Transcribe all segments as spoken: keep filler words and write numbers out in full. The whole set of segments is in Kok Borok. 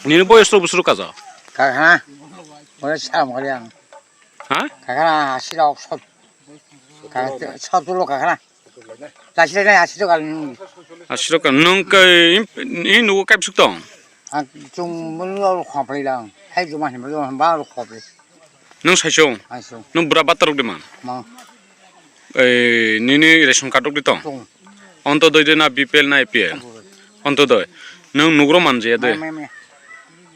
Nini boyos to busuru kaja? Kakha, ore sam kali ang. Ha? Kakha, asi rok sob. Kakha, sob tulo kakha. Lasi lai asi rok kali. Asi rok kali. Nung kai in nugo kai busuk tong? Ang chung mulu rok khopri lang. Hai juma hin mulu ba rok khopri. Nwng saisung? Saisung. Nwng bura batarok di man? Mang. Ei, nini ration card rok di tong? Tong. Ontodoi de na B P L na A P L? Ontodoi. Ontodoi. Nwng nugro manjaya de? Maya, maya, maya.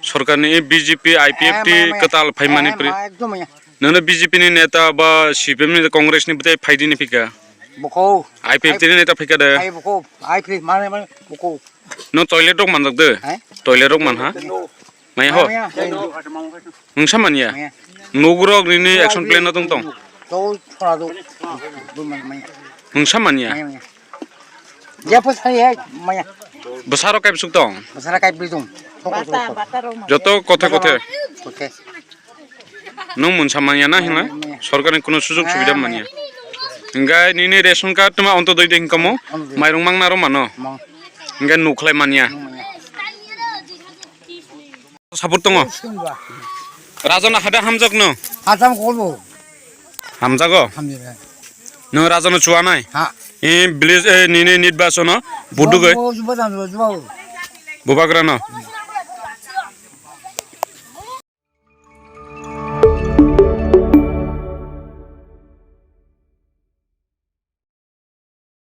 Sorkar ni B J P, I P F T eh, maya, maya. Kwtal phaimani eh, pri. Maya, ekdom maya. Nwng B J P ni neta ba C P M ni Congress ni bwtwi phaidi ni phika? Boko. I P F T ni neta phika de? Ai boko. I P F T mane, mane, boko. No toilet rok manjak de? Hai? Toilet rok man ha? Maya ho? Maya, maya. Nwngsa manya? Maya. Nugrok nini action plan no tong tong? To chora do. Do man maya. Nwngsa manya? Maya, maya. Ya po sai hai maya. Bwsarok kai bwswk tong? Bwsarok kai bwswk tong. Joto kothe kothe. Kothe. Nwng mwnsa manya na hinla? Manya. Sorkarni kuno sujog subida manya. Hinkhe nini ration card tuma Ontodoi de hinkamo? Ontodoi. Mairung mangna aro mano? Mang. Hinkhe nukhlai manya. Mang manya. Support tongo? Raja no hada hamjak no? Hajam kolbo. Hamjago? Hamjago. Nwng raja no chuanai? Ha. E village, e, nini nirbachono vote dugoi? Bo, bo, bo, bo, bo. Bubagra no?